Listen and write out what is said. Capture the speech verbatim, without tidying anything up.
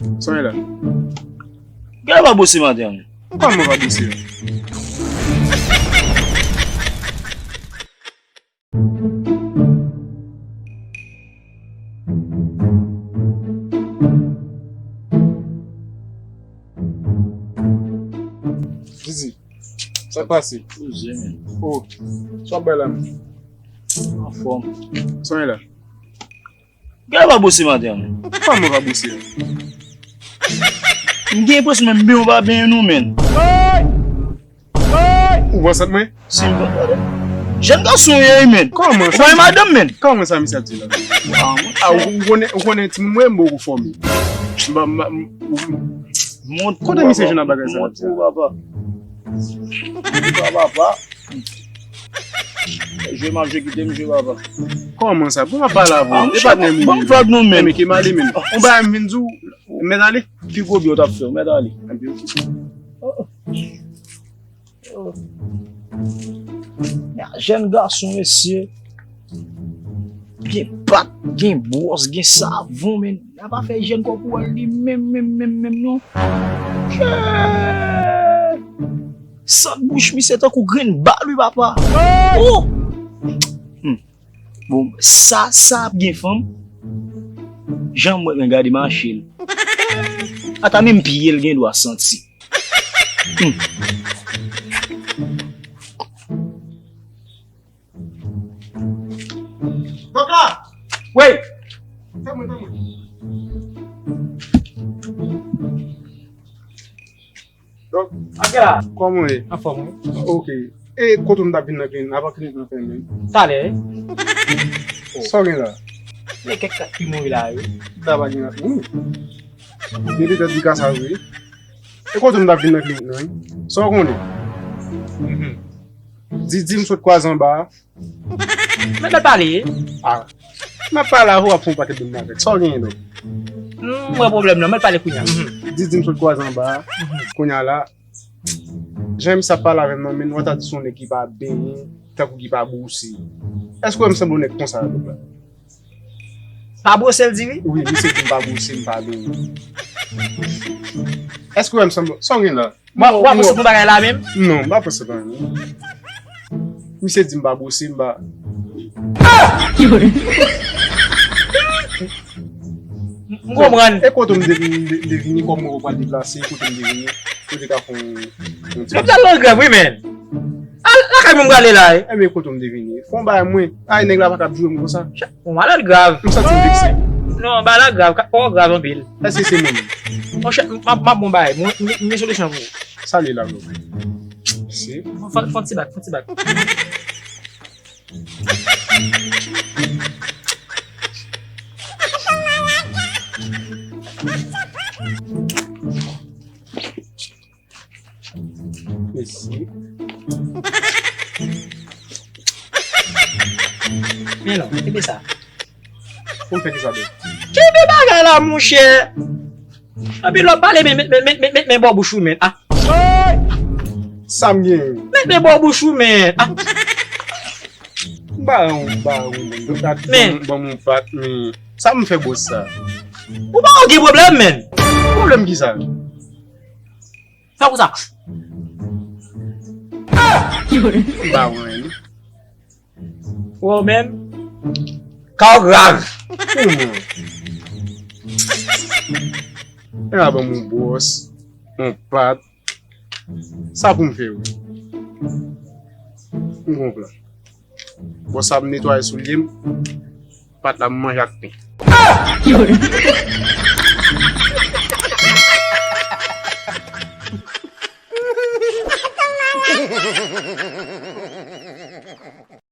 Sa w ye la? Gade pa bwose maten an. Kòman pa bwose? Didi, sa k pase? Poze, men. Oh, sa w ap bay la, men? Anfòm. Sa w ye la? Gade pa bwose maten an, men. Kòman pa bwose? M gen enpresyon menm benyen w pa benyen nou, men. Ou pran sant mwen? Si m pran, jèn gason w ye, men. Kòman? Ou pa madanm, men. Kòman sa misye ap di la? Ah, ou, ou konnen, ou konnen timoun mwen m poko fòme. M pa, m pa, m, ou, Mont kote misye jwenn nan bagay sa? Mont pou papa. Mont pou papa. Jwe m ap jwe, kite m jwe, papa. Kòman sa? Bon, m ap pale avè w. E patnè m ye. Bon, vlòg nou menm. Men ki male menm. On bagay m vin di w, mèt ale. Pi gwo byen w t ap fè, mèt ale. Oh. Oh. Jèn gason, mesye. Gen pat, gen bwòs, gen savon, men. N a pa fè ijyèn kò pou wè li menm, menm, menm, menm, non. Chè! Sant bouch misye tankou grenn bal, wi, papa. Oh! Hmm. Bon, sa, sa ap gen fanm. Jan mwen gade mache l. Ata menm pye l gen dwa santi. Hmm. Papa! Wi! Fè mwen, fè mwen. Donk, kòman w ye? Anfòm, wi. Ok. E kote m t ap vin nan klinik, avan klinik nan fèmen? Talè, wi. Sa w gen la? Gen kèk kat ki mouri la, wi. Da pa gen rat mouri. Gen de tèt di ka sa, wi. E kote m t ap vin nan klinik nan, wi. Sa w konnen? Mhm. Di, di m sot kwaze anba a. Mèt, mèt pale. Ah. M ap pale avè w, w ap fè yon pakèt de m avèk. Sa w genyen, donk? M wè pwoblèm nan, mèt pale kounye a. Mhm. Di, di m sot kwaze anba a. Mhm. Kounye a la, jan misye ap pale avè m nan, men w ta di se yon nèg ki pa benyen, tankou ki pa bwose. Èske w wè m sanble yon nèg konsa, donk la? Pa bwose, l di wi? Wi, misye di m pa bwose, m pa benyen. Èske w wè m sanble, sa w gen la? Bon, w ap bwose pou bagay la menm? Non, m pa bwose pou anyen. Misye di m pa bwose, m pa. M, m konprann. E kote m de-, m de-, m devini, kòm mwen pral deplase, kote m devini, kote ka fè yon, yon ti. M pral nan grèv, wi, men. Al, lakay mwen m prale la, wi. Ebyen, kote m devini. Fè yon bagay mwen. Ay, nèg la pa kab joure m konsa. Bon, bagay la grav. M santi m vekse. Non, bagay la grav, ka-, oh, grav anpil. Èske se mwen menm? Monchè, m, m ap, m ap bon bagay. Mwen, m, m gen solisyon pou ou. Sa l ye la, bro? Mèsi. Fon, fon ti bak, fon ti bak. Mèsi. Men non, kenbe sa. Pou m fè kisa de? Kenbe bagay la, monchè. Epi lè w pale, men, men, men bò bouch ou, men. Ah. Sa m gen? Met men bò bouch ou, men. Ah. M pa yon, m pa yon, men. Ban m yon pat, men. Sa m fè bòs sa? Ou pa gen pwoblèm, men. Pwoblèm kisa? Fè konsa. M pa wè, non. Ou menm? Ka w grav. Kouman? E a ban m yon bwòs, yon pat. Sa pou m fè wi. M gon plan. Bwòs sa m netwaye soulye m. Pat la m manje ak pen.